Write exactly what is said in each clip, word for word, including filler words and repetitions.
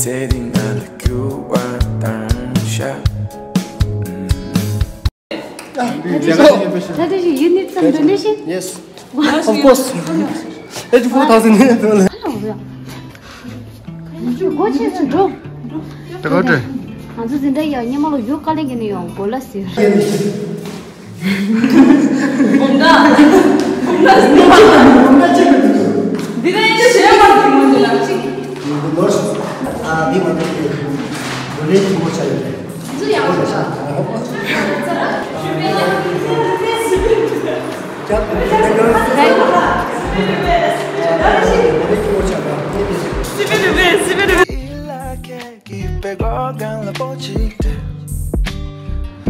Sitting at the cool water shop. That is, you need some donation? Yes. Of course. Eighty-four thousand. སྒོ་ཕྱེ་ཟེར་འགྲོ། ད་ག་འགྲོ། ང་ཚོ་འཛིན་གྲྭ་ཡ་སྙེ་མ་ལོ་ཡོད་དཀའ་ལས་ཀྱི་ནི་ཡོང་གོ་ལ་ཟེར། འདི་ལ་ཡིན་ཞེས་མ་གཏོགས་མི་འདུག་ལ། ནོར་ཨ་འདི་མ་གཏོགས་ཡོད། འདི་ལས་ཆེན་པོ་ཆགས་ཡོད་རེད། འདི་ཡག་པོ་ཆགས།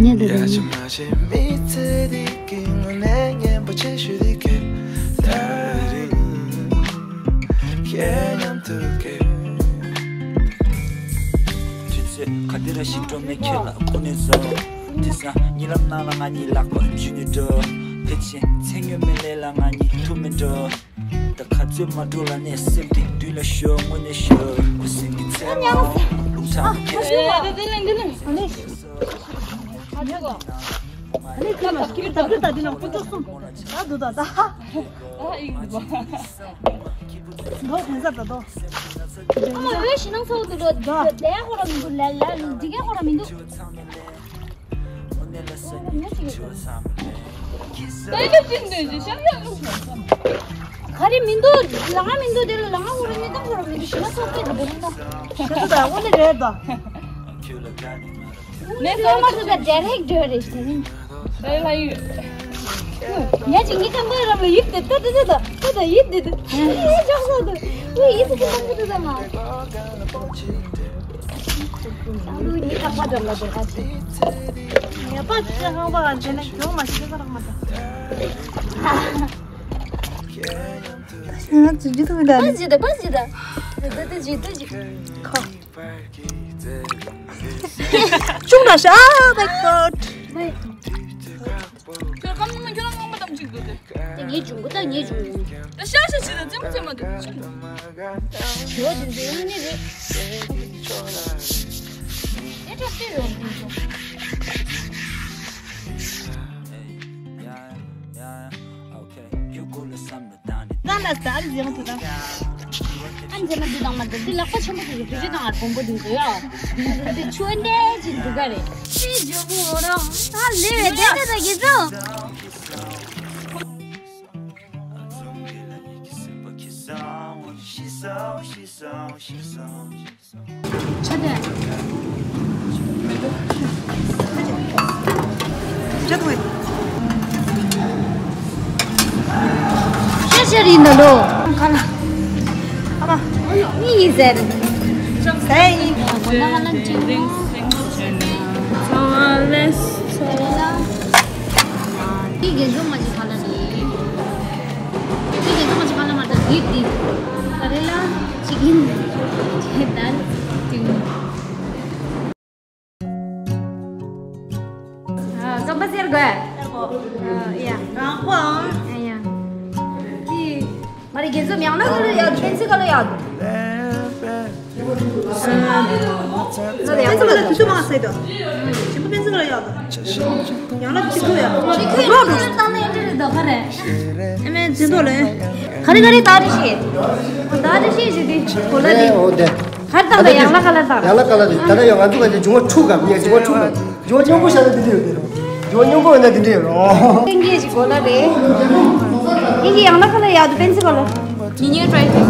ཉེ་འདི་རེད། དུས་ཚོད་ག་དེ་ར་ཞིག་འགྲོ་མེད་ཁྱེད་ལ་ཀུན་ནས་བཟོ། དེང་སང་གཉིད་ལམ་ནང་ལ་ང་གཉིས་ལག་པ་འཇུས་ནས་འགྲོ། ཕལ་ཆེར་མཚན་སྨྱོན་མེད་ལས་ལ་ང་གཉིས་ཐུག་མི་འགྲོ། ད་ག་ཚོད་མ་འགྲོ་ལ་ནས་སེམས་དེ་དུས་ལ་ཤོར་དངོས་གནས་ཤོར། ཁུ་སིམ་གྱི་མཚན་མོ་རླུང་ཚ་ཁྱེར་སོང་། ཨ་མ་འོད་ཞེ་སྣང་ཚ་བོ་འདུག་ལོ། ལས་ཁོ་ར་མི་འདུག་ལས་ལས་འདི་གས་ཁོ་ར་མི་འདུག་ད་ཡོད་ཅིག་འདོད་ཅིག་ཤར་ཡག་ལུགས་སོང་། ག་རེ་མི་འདུག་ལ་ང་མི་འདུག་དེ་ལ་ལ་ང་ཁོ་ར་མི་འདུག་ཁོ་ར་མི་འདུག་ཞེ་ན་ཚོགས་པའི་འདུག་དེ་རེད་ད། དེ་ཚོ་ད་དངོས་གནས་རེད་ད། ནས་ཚང་མ་ཚོ་ད་ཌའི་རེག་ཌི་རེད་ཤི། ལས་ལ་ཡོད། ཡ་ཅིག་ངའི་རྐང་པའི་རང་ལ་ཡིབ་དེ་ད་དེ་དེ་ད་ད་ད་ཡིབ་དེ་དེ་ཡིབ་ཅོག་ས་དེ་ཡིབ་དེ་དེ་ད་དེ་དེ་ད་མ། ཨ་ལུ་ཉི་ཁ་པ་འགྲམ་ལ་འགྲོ་ག་ཅི། ངའི་པ་ཅི་ཧང་པ་ག་འཇེ་ནས་གྱོང་མ་ཤི་ཁ་རག་མ་ད། ང་ཚོ་ཇི་ཐུབ་ད། པ་ཇི་ད་པ་ཇི་ད། ད་ད་ཇི་ད་ཇི། ཁོ། ཅུང་ར་ཤ། Oh my god. ཁྱོད་ཀ་མོ་ཁྱོད་རང་ངོ་མ་དམ་ཅིག་འདུག་དེ། དེ་ངའི་འབྱུང་པོ་ད་ངའི་འབྱུང་པོ། ད་ཤ་ཤ་བྱེད་ད་རྩེད་མོ་རྩེད་མ་འདུག་ཤ། ཞོ་འདི་འདི་ཡང་ནི་རེད། དེ་འདྲ་བལྟས་ཡོང་གི་འདུག་ང་ལ་ད་ཨ་མ་མཛེས་མ་དེ་དང་། ཨ་མ་མཛེས་མ་དེ་དང་མ་དེ་དེ་ལག་པ་ཆེན་པོ་དེ་བེད་སྤྱོད་དང་ཨར་བོང་པོ་དེ་འགྲོ་ཡ། དེ་ཆུ་འདྲ་ཅིག་འདུག་ག་རེད། ཅི་ཇོ་བོ་རང་ད་ལེ་བའི་དེ་ད་ད་གི་ཚོ། ཆ་དེ། ཆ་དེ། ཤ་ཤ་རིན་ད་ལོ། ཁ་ལ། ཨ་མ། ཨི་ཡི་ཟེར། ཟེར་ཡིན། ཁོ་ན་ང་ལ་ཅིང་། ཚ་བ་ལས་ཚ་བ། ཨི་གེ་འཛོམས་མ་ཅིག་ཁ་ལ་རེད། ཅིག་གི་ཐོག་ཅིག་ག་ལ་མ་ད་འདི་འདི། ད་རེ་ལ་ཅིག་ཡིན། ཅེ་ད་ཅིག་ཨ་རྩོམ་པ་ཟེར་དགོས། ཨ་ཡ། རང་ཁོ་ཨང་། ཨ་ཡ། འདི། མ་རེད་རྒྱལ་འཛོམས་ཡང་ན་ག་ལ་ཡག་ཕན་ཚུན་ག་ལ་ཡག་འདུག་ཕན་ཚུན་ལ་དུས་ཚོད་མང་ཟེར་དོ། ཆེན་པོ་ཕན་ཚུན་ལ་ཡག་དོ། ཡང་ལ་གཅིག་ཁུ་ཡག་ཁོ་ཁོ་ཁོ་ཁོ་བཏང་ནས་འདྲི་རེད་དོ་ག་རེད། ཨ་མའི་འཛིན་ཐོག་ལས། ག་རེ་ག་རེ་ད་རེ་ཤེས། ད་རེ་ཤེས་ཞུ་དུས་གོ་ལ་དེ། ཨོ་དེ། ག་རེ་བཏང་ད་ཡང་ལ་ག་ལ་བཏང་། ཡང་ལ་ག་ལ་དེ་ད་ལྟ་ཡང་ང་ཚོ་ག་ཅིག་འབྱུང་བ་འཁྲུག་གམ་ངས་འབྱུང་བ་འཁྲུག་གམ། འབྱུང་བ་སྙོམས་པོ་བཞག་ན་དེ་འདྲ་ཡོད་དེ་རོ། འབྱུང་བ་སྙོམས་པོ་ཡོད་ན་དེ་འདྲ་ཡོད་རོ། ཏིང་གིས་ཅིག་གོ་ལ་རེད། ཏིང་གིས་ཡང་ན་ཁ་ལ་ཡག་དུ་པན་སི་གོ་ལ། ཉི་ཉི་ཊ་རའི་ཏེ།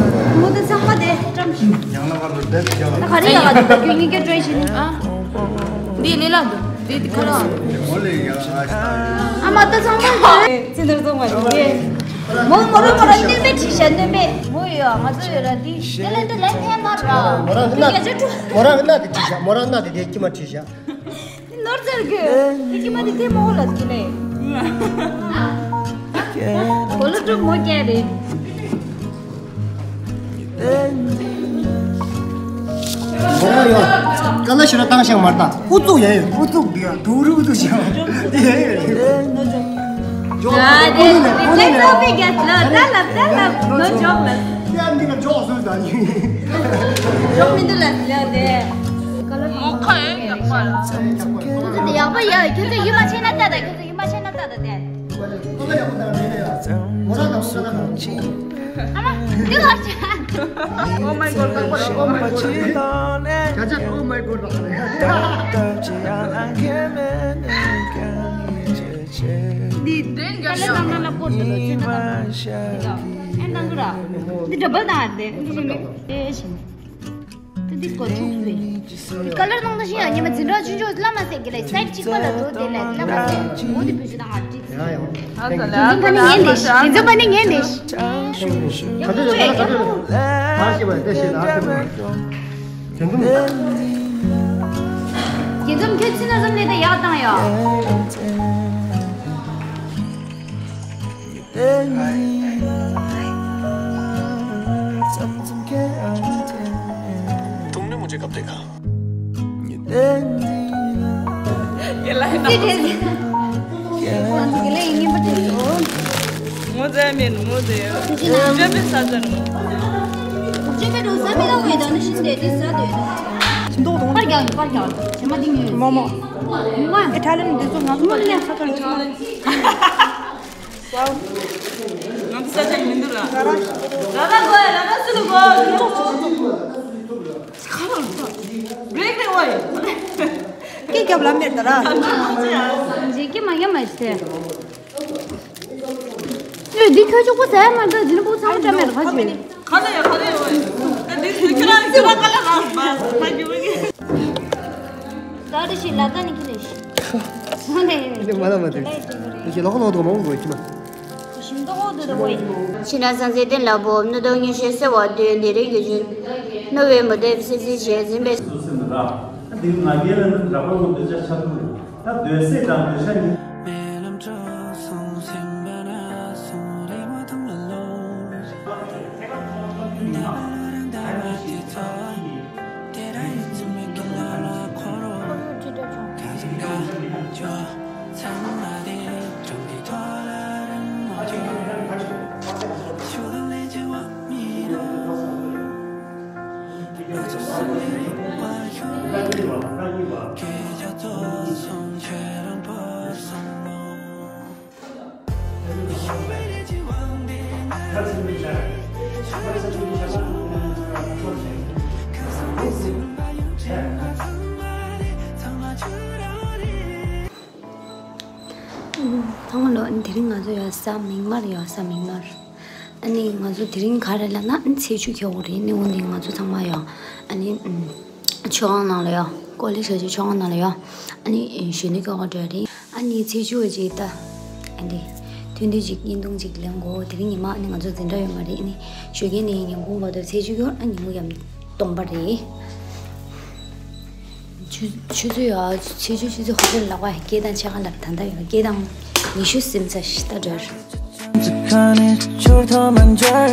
མོ་དེ་ཚང་མ་དེ་བཀྲམ་ཞིག་ཡང་ན་ཁ་ལ་རེད་ཡང་ན། ད་ག་རེ་ཡག་དུ་ད་ཁྱོད་གཉིས་ཀས་ཊ་རའི་བྱེད་ནི། ཨ། འདི་ལས་ལ་འདུག་འདི་འདི་ཁ་ལ། མོ་ལས་ཡག་ཨ་མ་ད་ཚང་མ་དེ། ཚེ་འདིར་ཚང་མ་རེད། མོ་མོ་ར་མོ་ར་སྣོན་པའི་བྲིས་ཤ་སྣོན་པའི། མོ་ཡོད་ང་ཚོ་ཡོད་ར་འདི། དེ་ལས་འདི་ལས་ཕན་མ་ར། མོ་རང་འདི་ན། མོ་རང་ན་དེ་བྲིས་ཤ་མོ་རང་ན་དེ་དེ་ཀྱི་མ་བྲིས་ཤ། ནོར་ཙར་གི། དེ་ཀྱི་མ་དེ་དེ་མོ་ལ་ཀི་ལེ། གོ་ལ་ཀྲུ་མོ་ཀྱ་རེ། མོ་རང་ཡོད། ཀ་ལ་ཤི་ར་བཏང་ཤག་མར་བཏང་། ཨུ་ཚུགས་ཡ་ཡོད། ཨུ་ཚུགས་འདི་ཡ་དུ་རུ་ཨུ་ཚུགས་ཤག་འདི་ཡ་ཡོད། ཇོག་ལ་ལ་ལ་ལ་ལ་ལ་ལ་ཇོག་ལ། ཡ་འདི་ལ་འཇོག་བཟོས་ད་ཡིན། འཇོག་མི་འདུག་ལ་ལ་དེ། མོ་ཁ་ཡོད་ཀྱང་པ་ལ། ཁྱོད་ཚོ་དེ་ཡག་པོ་ཡ། ཁྱོད་ཚོ་ཡིད་མ་ཆེས་ན་ལྟ་ད། ཁྱོད་ཚོ་ཡིད་མ་ཆེས་ན་ལྟ་ད་དེ། ཨ་མ། འདི་ལ་ཆ། Oh my god, oh my god, oh my god. ཅ་ཅ། Oh my god. འདི་དེ་ག་ལ་ནང་ལ་པོ་ཏི་ལ་ཅི་ན་ད། ཨེ་ནང་གི་ར། འདི་ཌ་བལ་དང་ཨ་དེ། ཨེ་ཤི། ཏི་ཏི་ཀོ་ཆུ་བེ། ཀ་ལར་ནང་ད་ཤི་ཡ་ཉི་མ་འཛིན་གྲྭ་ཆུང་ཆུང་ལ་མ་ཟེར་གི་ལ་སའིཌ་གཅིག་པ་ལ་འགྲོ་དེ་ལ་ལ་མ་ཟེར། འོ་དེ་བུ་ཞུ་དང་ཨ་ཏི། ཡ་ཡ། ཨ་ཙ་ལ། དེ་ཚོ་པ་ནི་ངན་དེ་ཤི། དེ་ཚོ་པ་ནི་ངན་དེ་ཤི། ག་དུས་ཡོད་ག་དུས་ཡོད། ཨ་ཤི་བ་དེ་ཤི་ལ་ཨ་ཤི་བ། དེ་ཚོ་མི་ད། དེ་ཚོ་ཁྱོད་ཚི་ན་ཙམ་ལས་ད་ཡག་དང་ཡ། तुमने मुझे कब देखा? ये लाइन आप मुझे मीन मुझे मुझे भी साजन मुझे भी रोसा भी ना हुए दाने शिंदे दी सा दे पर क्या पर क्या? ममा इटालियन दे तो ना तो पर क्या? ང་ཚོ་ས་ཆ་མི་འདུག་ར། ར་ར་གོ་ར་ར་སུ་ལ་གོ། ཁ་ལོ་རེད་རེད་འོ་ཡ། སྐད་རྒྱབ་ལ་མེར་ད་ར། རྗེས་ཀྱི་མ་ཡ་མ་ཤེས། ལུས་འདི་ཁྱོད་ཆོག་པོ་ཟ་ཡ་མ་འདྲ་འདི་ནི་པོ་ཚང་མ་འདྲ་མེད་ར་ཁ་ཆེ། ཁ་ལ་ཡ་ཁ་ལ་ཡ་འོ་ཡ། ཨ་འདི་ཁྱོད་རང་ཁྱོད་རང་ཁ་ལ་ར་མ་མ་གི་མ་གི། ད་རེ་ཞིག་ལ་ད་ནི་ཁི་ལེ་ཞིག་ཧོ་ནེ། ཁི་ལེ་མ་ལ་མ་དེ། ཁི་ལོག་ནོ་དོ་མོ་གོ་ཁི་མ། ཤིང་ཏོག་འོ་དེ་རེད་མོ་ཡིན། ཕྱི་ནང་གསང་ཚེ་བརྟན་ལ་བོ་མནོ་དང་ཉོན་ཤེས་སེ་བ་དོན་དེ་རིང་གི་རྒྱུན། རྣོ་བའི་མུ་སྟེགས་སེམས་ཅན་ཞེས་ཟིན་པའི། སུ་སེམས་ར། འདི་ང་རྒྱལ་ལ་ནི་ར་པ་ལོ་འདོད་ཆགས་ཆགས་ཐུབ་རེད། ད་འདོད་སྲེད་དང་འདོད་ཆགས་ཉིད། ཚང་མ་ལོ། དེ་རིང་ང་ཚོ་ཡོད་ས་མིག་དམར། ཡོད་ས་མིག་དམར། ཨ་ནི་ང་ཚོ་དེ་རིང་ག་རེ་ལབ་ན་ཨ་ནི་ཚེས་བཅུ་ཁེལ་འོ་རེད། ནི་འོ་ནི་ང་ཚོ་ཚང་མ་ཡོད། ཨ་ནི་ཨམ་ཆོས་ཁང་ནང་ལ་ཡོད། ཀོ་ལེ་ཇི་ཆོས་ཁང་ནང་ལ་ཡོད། ཨ་ནི་ཨེ་གཞོན་ནུ་སྐྱོ་ག་འདྲ་རེད། ཨ་ནི་ཚེས་བཅུ་བ་ཅིག་ད། ཨ་ནི་ཐུན་ཏེ་ཅིག་བརྙན་ཐུང་ཅིག་ལེན་གོ། དེ་རིང་ཉི་མ་ཨ་ནི་ང་ཚོ་འཛིན་གྲྭ་ཡོད་མ་རེད། ཨ་ནི་ཞོགས་ཀས་ནས་ཉིན་གུང་བར་དུ་ཚེས་བཅུ་སྐྱོ་ཨ་ཉིན་གུང་ཡང་སྟོང་པ་རེད། ཆུ་ཆུ་ཚོད་ཡ་ཆུ་ཚོད་ཆུ་ཚོད་ཧོ་ཊེལ་ལག་པ་སྐད་དང་ཆ་ག་ལ་ད་ལྟ་ཡོད། སྐད་དང་ཉི་ཤུ་སིམ་ཚ་ཤི་ད་འདྲ། ད་ང་ཚོ་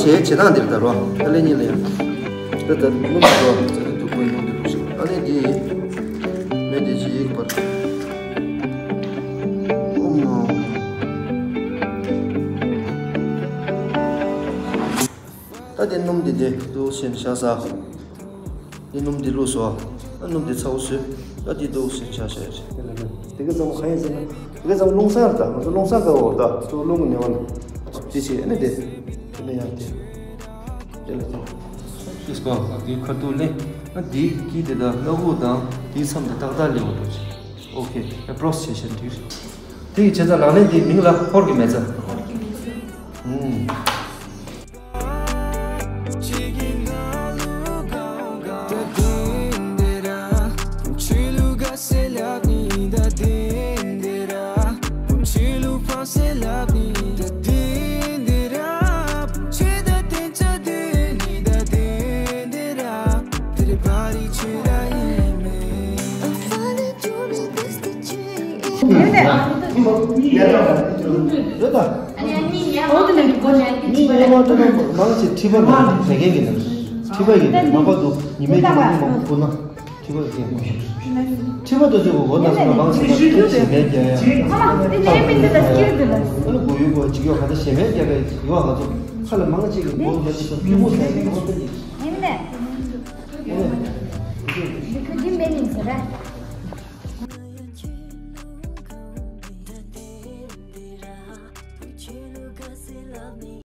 གཞས་བྱེད་སྟངས་འདིར་ད་རོ། ད་ལན་གཉིས་ལ་ཡང་། ད་ད་སྣུམ་འགྲོ། ད་ད་དུག་པོའི་སྣུམ་འདི་འདུག་ཞིག་ཨ་ནི་འདི་མེ་དེ་ཅིག་པར། ཨོ་མ། ད་དེ་སྣུམ་འདི་འདི་འདུག་ཤིན་ཤ་ས། འདི་སྣུམ་འདི་བླུགས་སོ། ཨ་སྣུམ་འདི་ཚ་བོ་བཟོས། ད་འདི་འདུག་ཟེར་ཆ་བཞག་ཡ་ཆེ། དེ་ལ་ནི་དེ་ག་ཙམ་ག་ཡིན་ཟེར་ན། དེ་ག་ཙམ་རླུང་གསར་དང་ང་ཚོ་རླུང་གསར་དཀར་བོ་དང་གཙོ་རླུང་གི་ནེ་བ་ནི་དེ་ཆེ་ཨ་ནི་དེ་དེ་ནི་ཡང་དེ་དེ་ལ་དེ། ཤེས་གོ་དེ་ཁ་ཐུག་ལེ། ཨ་དེ་དཀྱིལ་དེ་དང་སྣ་ཁུག་དང་དེའི་མཚམས་དེ་ཏག་ཏག་ལེ་བ་འགྲོ་ཆེ། ཨོ་ཁེ། ཨེ་པྲོག་སི་ཆེ་ཤེན་དེ་དེ་ཡི་བྱས་ཙང་ལག་ལེན་དེ་མིང་ལ་ཧོར་གྱི་མེ་བཙའ། ཧོར་གྱི་མེ་བཙའ། ཨུམ། མང་ཆེ་མཁྲིས་པ་ནང་བད་ཀན་གྱི་ནང་མཁྲིས་པ་ཡིན་ན་མང་པོ་འདུག་ཉི་མའི་ཉི་མ་མང་པོ་འཁོར་ན་མཁྲིས་པ་ཡིན་ན་མང་པོ་འཁོར་ན། མཁྲིས་པ་ཡིན་ན་མང་པོ་འཁོར་ན། མཁྲིས་པ་དེ་ཚོའི་འོག་ན་སོང་ན་མང་ཆེ་བ་ཞེ་མེར་རྒྱག་ཡ། ཨ་ནི་མགོ་ཡུ་གོ་ཅིག་ཡོད་ག་ད་ཞེ་མེར་རྒྱག་གི་ཡོད། ང་ཚོ་ཁ་ལ་མང་ཆེ་གི་མགོ་ལ་ཅིག་ཁྱུ་མོ་ཟ་ཡ་ཡོད་པ་ཡིན། ཡིན་ནས། ཁྱུ་འདི་མེད་ཡིན་ཟེར་ར།